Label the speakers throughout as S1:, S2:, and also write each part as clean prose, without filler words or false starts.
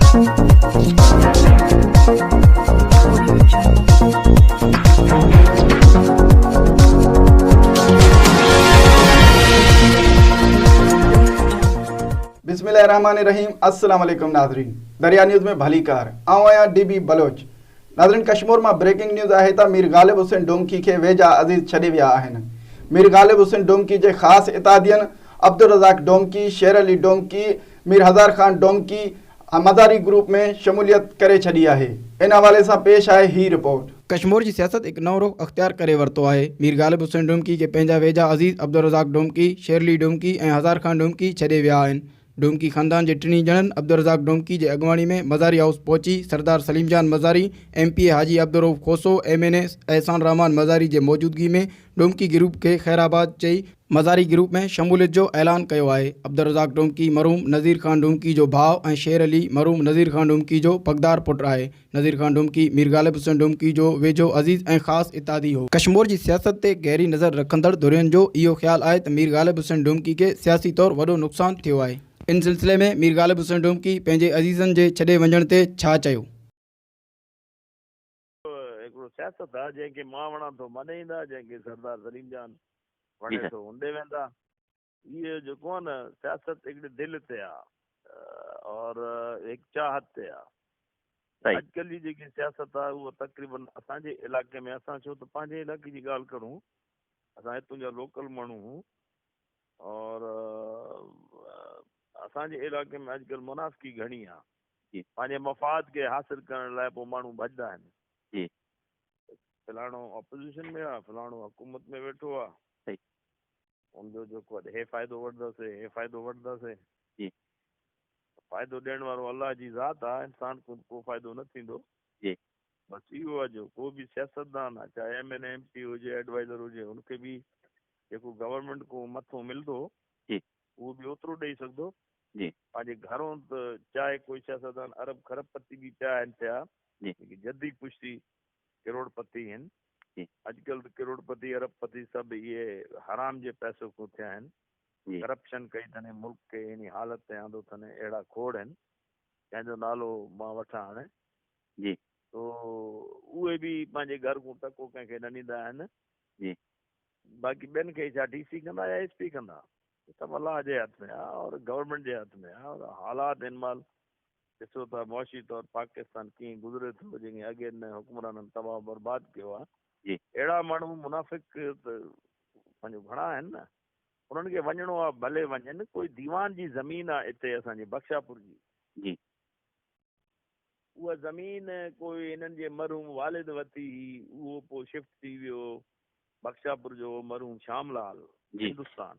S1: بسم الله الرحمن الرحيم السلام عليڪم ناظرين دريا نيوز ۾ ڀليڪار آئون آهيان ڊي بي بلوچ ناظرين ڪشمور مان بريڪنگ نيوز آهي ته مير غالب حسين ڊومڪي کي ويجها عزيز ڇڏي ويا آهن. مير غالب حسين ڊومڪي جي خاص اتحادين عبدالرزاق ڊومڪي، شير علي ڊومڪي، مير هزار خان ڊومڪي مزاري گروپ ۾ شموليت ڪري ڇڏي آهي. ان حوالي سان پيش آهي هي رپورٽ.
S2: ڪشمور جي سياست هڪ نئون رخ اختيار ڪري ورتو آهي. مير غالب حسين ڊومڪي کي پنهنجا ويجها عزيز عبدالرزاق ڊومڪي، شير علي ڊومڪي ۽ هزار خان ڊومڪي ڇڏي ويا آهن. ڊومڪي خاندان جي ٽنهي ڄڻن عبدالرزاق ڊومڪي جي اڳواڻي ۾ مزاري هائوس پهچي Sardar Saleem Jan Mazari, M P A Haji Abdul Rauf Khoso, M N A Ehsan Rehman Mazari جي موجودگي ۾ ڊومڪي گروپ کي خيرآباد چئي مزاري گروپ ۾ شموليت جو اعلان ڪيو آهي. عبدالرزاق ڊومڪي مرحوم نذير خان ڊومڪي جو ڀاء ۽ شير علي مرحوم نذير خان ڊومڪي جو پڳدار پٽ آهي. نذير خان ڊومڪي مير غالب حسين ڊومڪي جو ويجهو عزيز ۽ خاص اتحادي هو. ڪشمور جي سياست تي گهري نظر رکندڙ ڌرين جو اهو خيال آهي ته مير غالب حسين ڊومڪي کي سياسي طور وڏو نقصان ٿيو آهي. ان سلسلي ۾ مير غالب حسين ڊومڪي پنهنجي عزيزن جي ڇڏي وڃڻ تي ڇا چيو؟
S3: هڪڙو سياست آ جنهن کي مان وڻان ٿو مان ڏي ايندا جنهن کي سردار سليم جان وڻي ٿو ان ڏي ويندا. اهو جيڪو آ نه سياست هڪڙي دل تي آ اور هڪ چاهت تي آ. اڄڪلهه جي جيڪي سياست آ اها تقريبن اسان جي علائقي ۾ اسان ڇو ته پنهنجي علائقي جي ڳالهه ڪرون اسان هتون جا لوڪل ماڻهو هون اور اسان جي علائقي ۾ اڄڪلهه منافقي گهڻي آ. پنهنجي مفاد کي حاصل ڪرڻ لاء پوء ماڻهو ڀڄندا آهن. فلاڻو اپوزيشن ۾ آ فلاڻو حڪومت ۾ ويٺو آ. ان جو جيڪو اڄ هي فائدو وٺنداسين هي فائدو وٺنداسين.
S4: جي.
S3: فائدو ڏيڻ وارو الله جي ذات آ انسان کان ڪو فائدو نه ٿيندو.
S4: جي.
S3: بس اهو آ جو ڪو به سياستدان آ چاهي ايم اين اي ايم پي هجي ايڊوائزر هجي ان کي به جيڪو گورنمينٽ کان مٿو ملندو
S4: جي.
S3: اهو به اوترو ڏئي سگهندو.
S4: جي.
S3: پنهنجي گهرون ته چاهي ڪوئي سياستدان ارب کرب پتي به پيا آهن ٿيا
S4: جي.
S3: جيڪي جدي پشتي ڪروڙ پتي هن.
S4: جي.
S3: اڄڪلهه ته ڪروڙ پتي ارب پتي سڀ اهي حرام جي پئسو کون ٿيا آهن.
S4: جي.
S3: ڪرپشن ڪئي اٿن ملڪ کي انهي حالت تي آندو اٿن اهڙا کوڙ آهن ڪنهن جو نالو مان وٺان هاڻي.
S4: جي.
S3: تو اهي به پنهنجي گهر کون ٽڪو ڪنهن کي نه ڏيندا آهن.
S4: جي.
S3: باقي ٻين کي ڇا ڊي سي ڪندا يا ايس پي ڪندا. سڀ الله جي هٿ ۾ آهي اور گورنمينٽ جي هٿ ۾ آهي اور حالات هن مهل ڏسو ته معاشي طور پاڪستان ڪيئن گذري ٿو جيڪي اڳين حڪمرانن تباهه برباد ڪيو آهي.
S4: جي.
S3: اهڙا ماڻهو منافق ته پنهنجو گهڻا آهن نه انهن کي وڃڻو آهي ڀلي وڃن ڪوئي ديوان جي زمين آهي اتي اسان جي بخشاپور جي.
S4: جي.
S3: اها زمين ڪوئي هنن جي مرحوم والد ورتي هئي اهو پوء شفٽ ٿي ويو بخشاپور جو مرحوم شام لال
S4: جي.
S3: هندستان.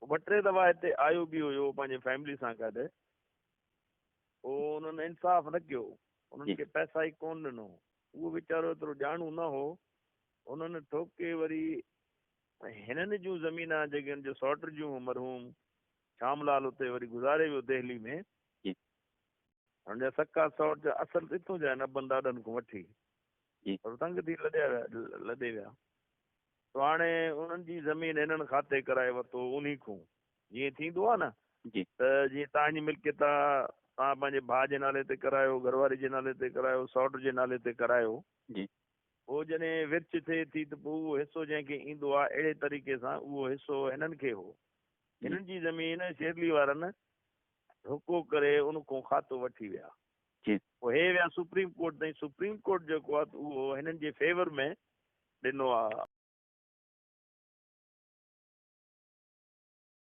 S3: هو ٻه ٽي دفعا هتي آيو به هيو پنهنجي فيملي سان گڏ. پوء انهن انصاف نه ڪيو. انهن کي پئسا ئي ڪونه ڏنو. اهو ويچارو ايترو ڄاڻو نه هو. انهن ٺوڪي وري هنن جون زمينان جيڪي هن جي سئوٽ جون مرحوم شام لال اتي وري گذاري ويو دهلي ۾.
S4: جي.
S3: هن جا سڪا سئوٽ جا اصل اتون جا آهن ابن ڏاڏن کان وٺي.
S4: جي.
S3: پر تنگ ٿي لڏيا ويا لڏي ويا. تو هاڻي انهن جي زمين هنن کاتي ڪرائي ورتو انهي کون جيئن ٿيندو آهي نه
S4: جي.
S3: ته جيئن توهان جي ملڪيت آ توهان پنهنجي ڀاء جي نالي تي ڪرايو گهر واري جي نالي تي ڪرايو سئوٽ جي نالي تي ڪرايو
S4: جي.
S3: پوء جڏهن ورڇ ٿئي ٿي ته پوء اهو حصو جنهن کي ايندو آ اهڙي طريقي سان اهو حصو هنن کي هو
S4: جي.
S3: هنن جي زمين شيرلي وارن ڌوڪو ڪري ان کون کاتو وٺي ويا
S4: جي.
S3: پوء هي ويا سپريم ڪورٽ تائين سپريم ڪورٽ جيڪو آ ته اهو هنن جي فيور ۾ ڏنو آ.